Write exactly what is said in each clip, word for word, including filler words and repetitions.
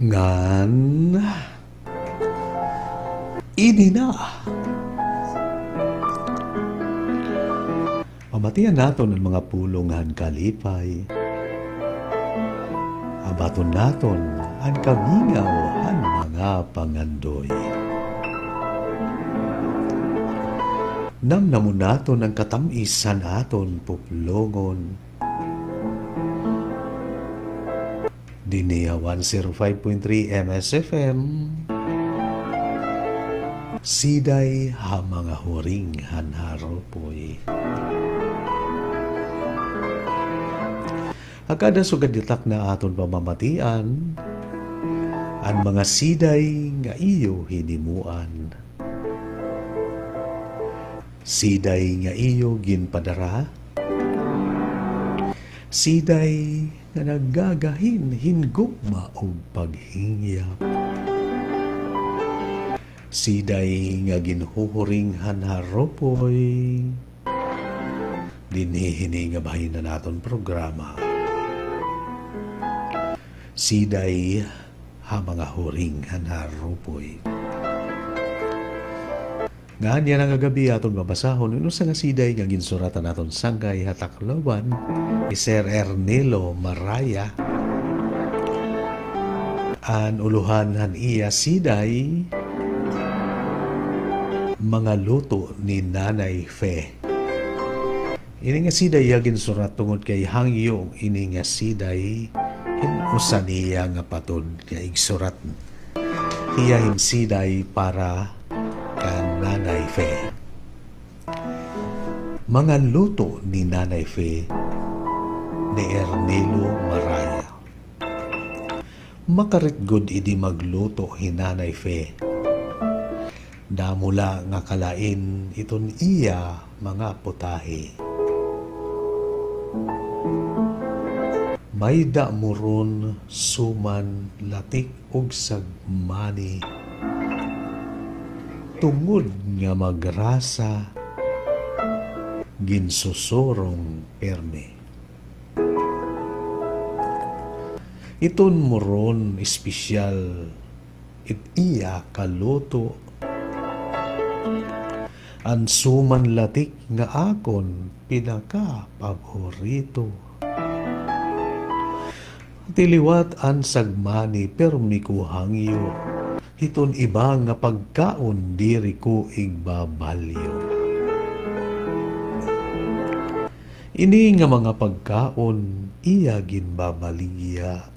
Ngan ini na. Pamatian naton an mga pulong han kalipay. Abaton naton an kamingaw han mga pangandoy. Namnamon naton an katam-is han aton puplongon. Dinhi ha one zero five point three M S F M, Siday ha mga Huring han Haropoy. Ha kada sugad ditak na aton pamamatian, an mga siday nga iyo hinimuan. Siday nga iyo ginpadara. Siday nga nagagahin hin gugma ug paghingyap. Siday nga ginhuhuring han haropoy. Dinhi hini nga bahin han aton programa. Siday ha mga huring han haropoy. Ngan yana nga gab-i aton babasahon an usa nga siday nga ginsurat han aton sanggay ha Tacloban, hi Sir Ernilo Maraya. An ulohan han iya siday, Mga Luto ni Nanay Fe. Ini nga siday iya ginsurat tungod kay hangyo ini nga siday hin usa niya nga patod nga igsurat hiya hin siday para kan Nanay Fe. Mga Luto ni Nanay Fe ni Ernilo Maraya. Makarit gud idi magluto hi Nanay Fe. Damo la nga kalain iton iya mga putahe. May-ada muron suman latik ug sagmani. Tungod nga magrasa, ginsusurong pirmi. Iton muron espesyal it iya kaluto. An suman latik nga akon pinakapaborito. Ti liwat an sagmani pirmi ko hangyo. Hiton iba nga pagkaon diri ko igbabalyo. Ini nga mga pagkaon iya ginbabaligya.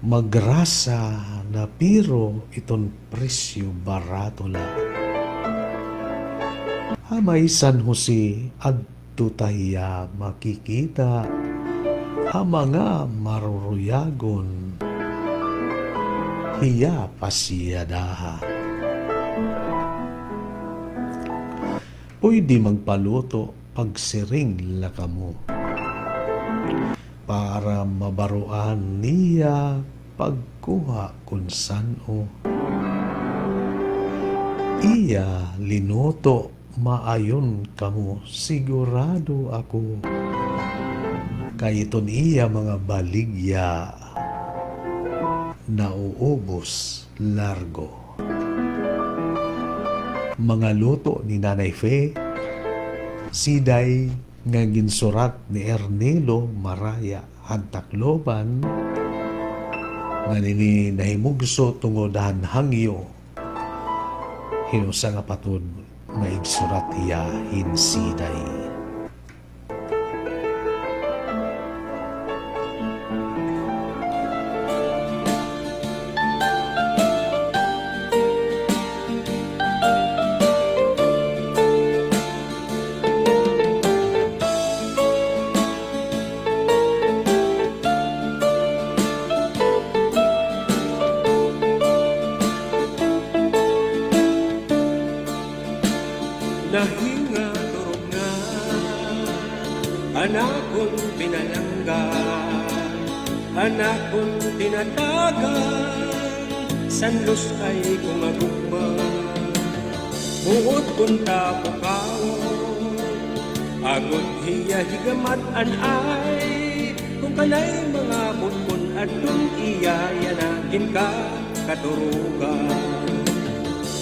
Magrasa na pero iton presyo barato la. Ha may San Jose adto ta hiya makikita. Ha mga maruruyagon hiya pasyadaha. Puyde magpaluto, pagsiring la kamo. Para mabaroan niya pagkuha kon san-o. Iya linuto, maayon kamo, sigurado ako. Kay iton iya mga baligya, nauubos largo. Mga Luto ni Nanay Fe, siday nga ginsurat ni Ernilo Maraya han Tacloban, nga ini nahimugso tungod han hangyo hin usa nga patod nga igsurat hiya hin siday. Nahinga turog nga an akon pinalangga, an akon tinatagan, sanlus ay ko nga gugma. Buot kon tapukaon, agod hiya higamat-an ay, kon kanay mga butkon Adton iya yana ginkakaturugan.